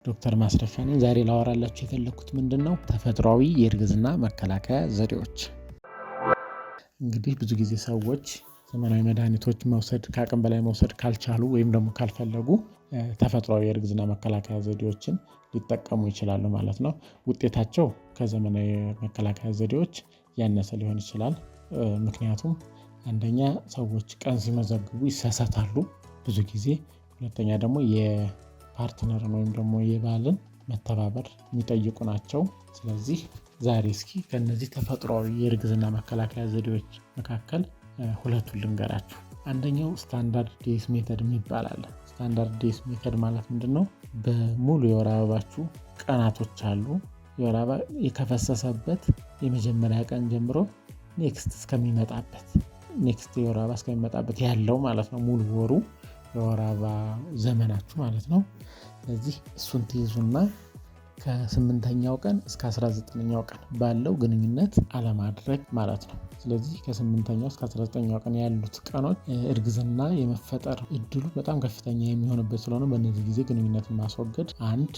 ዶክተር ማስረሻ ነኝ። ዛሬ ላወራላችሁ የፈለግኩት ምንድን ነው? ተፈጥሯዊ የእርግዝና መከላከያ ዘዴዎች። እንግዲህ ብዙ ጊዜ ሰዎች ዘመናዊ መድኃኒቶች መውሰድ ከአቅም በላይ መውሰድ ካልቻሉ ወይም ደግሞ ካልፈለጉ ተፈጥሯዊ የእርግዝና መከላከያ ዘዴዎችን ሊጠቀሙ ይችላሉ ማለት ነው። ውጤታቸው ከዘመናዊ መከላከያ ዘዴዎች ያነሰ ሊሆን ይችላል። ምክንያቱም አንደኛ ሰዎች ቀን ሲመዘግቡ ይሳሳታሉ ብዙ ጊዜ። ሁለተኛ ደግሞ የ partner ን ወይም ደግሞ የባልን መተባበር የሚጠይቁ ናቸው። ስለዚህ ዛሬ እስኪ ከነዚህ ተፈጥሯዊ የእርግዝና መከላከያ ዘዴዎች መካከል ሁለቱን ልንገራችሁ። አንደኛው standard days method የሚባል አለ። Standard days method ማለት ምንድን ነው? በሙሉ የወር አበባችሁ ቀናቶች አሉ። የወር አበባ ከፈሰሰበት የመጀመሪያ ቀን ጀምሮ next እስከሚመጣበት፣ next የወር አበባ እስከሚመጣበት ያለው ማለት ነው። ሙሉ ወሩ የወር አበባ ዘመናችሁ ማለት ነው። ስለዚህ እሱን ትይዙና ከ8ኛው ቀን እስከ 19ኛው ቀን ባለው ግንኙነት አለማድረግ ማለት ነው። ስለዚህ ከ8ኛው እስከ 19ኛው ቀን ያሉት ቀኖች እርግዝና የመፈጠር እድሉ በጣም ከፍተኛ የሚሆንበት ስለሆነ በእነዚህ ጊዜ ግንኙነትን ማስወገድ አንድ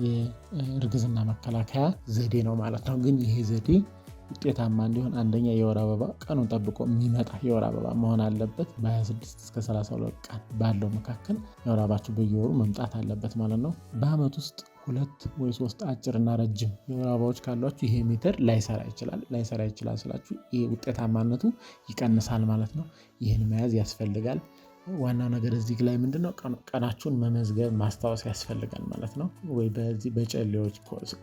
የእርግዝና መከላከያ ዘዴ ነው ማለት ነው። ግን ይሄ ዘዴ ውጤታማ እንዲሆን አንደኛ የወር አበባ ቀኑን ጠብቆ የሚመጣ የወር አበባ መሆን አለበት። በ26 እስከ 32 ቀን ባለው መካከል የወር አበባችሁ በየወሩ መምጣት አለበት ማለት ነው። በአመት ውስጥ ሁለት ወይ ሶስት አጭርና ረጅም የወር አበባዎች ካሏችሁ ይሄ method ላይሰራ ይችላል። ላይሰራ ይችላል ስላችሁ ይሄ ውጤታማነቱ ይቀንሳል ማለት ነው። ይህን መያዝ ያስፈልጋል። ዋናው ነገር እዚህ ላይ ምንድነው? ቀናችሁን መመዝገብ ማስታወስ ያስፈልጋል ማለት ነው። ወይ በዚህ በጨሌዎች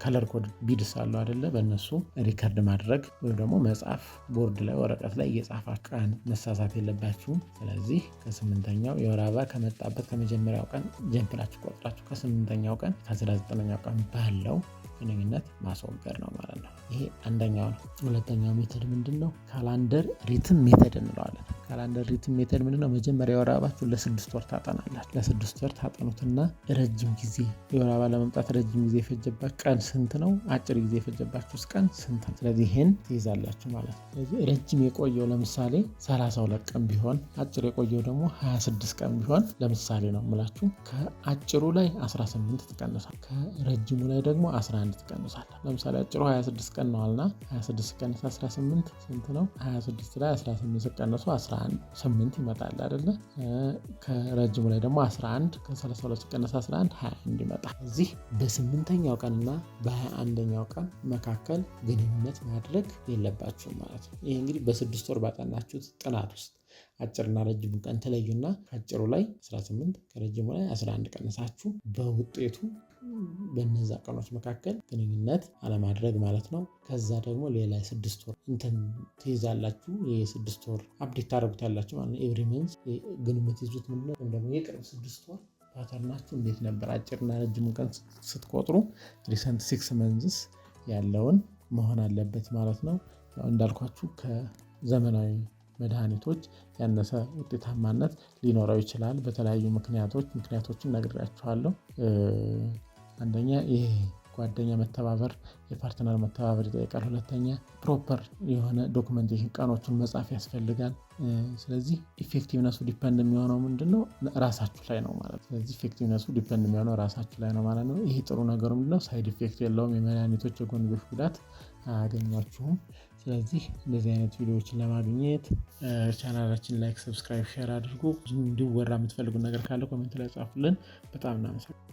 color code beads አሉ አይደለ? በእነሱ record ማድረግ ወይም ደግሞ መጻፍ፣ ቦርድ ላይ ወረቀት ላይ እየጻፋችሁ ቀን መሳሳት የለባችሁም። ስለዚህ ከ8ኛው የወር አበባ ከመጣበት ከመጀመሪያው ቀን ጀምራችሁ ቆጥራችሁ ከ8ኛው ቀን ከ19ኛው ቀን ባለው ግንኙነት ማስወገድ ነው ማለት ነው። ይሄ አንደኛው ነው። ሁለተኛው method ምንድን ነው? Calendar rhythm method እንለዋለን። Calendar rhythm method ምንድን ነው? መጀመሪያ የወር አበባችሁን ለ6 ወር ታጠናላችሁ። ለ6 ወር ታጠኑትና ረጅም ጊዜ የወር አበባ ለመምጣት ረጅም ጊዜ የፈጀባችሁ ቀን ስንት ነው? አጭር ጊዜ የፈጀባችሁ ቀን ስንት ነው? ስለዚህ ይሄን ትይዛላችሁ ማለት ነው። ስለዚህ ረጅም የቆየው ለምሳሌ 32 ቀን ቢሆን፣ አጭር የቆየው ደግሞ 26 ቀን ቢሆን፣ ለምሳሌ ነው የምላችሁ፣ ከአጭሩ ላይ 18 ትቀንሳል፣ ከረጅሙ ላይ ደግሞ 11 ትቀንሳል። ለምሳሌ አጭሩ 26 ቀን ነው አልና 26 ቀንስ 18 ስንት ነው? 26 ላይ 18 ሲቀነሱ 11 8 ይመጣል አይደለ? ከረጅሙ ላይ ደግሞ 11፣ ከ32 ሲቀነስ 11 21 ይመጣል። እዚህ በ8ኛው ቀንና በ21ኛው ቀን መካከል ግንኙነት ማድረግ የለባችሁም ማለት ነው። ይህ እንግዲህ በ6 ወር ባጠናችሁት ጥናት ውስጥ አጭርና ረጅሙ ቀን ተለዩና ከአጭሩ ላይ 18 ከረጅሙ ላይ 11 ቀንሳችሁ በውጤቱ በነዛ ቀኖች መካከል ግንኙነት አለማድረግ ማለት ነው። ከዛ ደግሞ ሌላ የ6 ወር እንትን ትይዛላችሁ። የ6 ወር update ታደርጉታላችሁ ማለት ነው። Every month ግን የምትይዙት ምንድነው? ወይም ደግሞ የቅርብ 6 ወር pattern ኣችሁ እንዴት ነበር? አጭርና ረጅሙን ቀን ስትቆጥሩ recent 6 months ያለውን መሆን አለበት ማለት ነው። እንዳልኳችሁ ከዘመናዊ መድኃኒቶች ያነሰ ውጤታማነት ሊኖረው ይችላል። በተለያዩ ምክንያቶች፣ ምክንያቶችን ነግሬያችኋለሁ። አንደኛ ይሄ ጓደኛ መተባበር፣ የ partner መተባበር ይጠይቃል። ሁለተኛ proper የሆነ documentation፣ ቀኖቹን መጻፍ ያስፈልጋል። ስለዚህ effectiveness ኡ depend የሚሆነው ምንድነው? ራሳችሁ ላይ ነው ማለት ነው። ስለዚህ effectiveness ኡ depend የሚሆነው ራሳችሁ ላይ ነው ማለት ነው። ይሄ ጥሩ ነገሩ ምንድነው? Side effect የለውም። የመድኃኒቶች የጎንዮሽ ጉዳት አያገኛችሁም። ስለዚህ እንደዚህ አይነት ቪዲዮዎችን ለማግኘት ቻናላችን like፣ subscribe፣ share አድርጉ። እንዲወራ የምትፈልጉት ነገር ካለ comment ላይ ጻፉልን። በጣም እናመሰግናለን።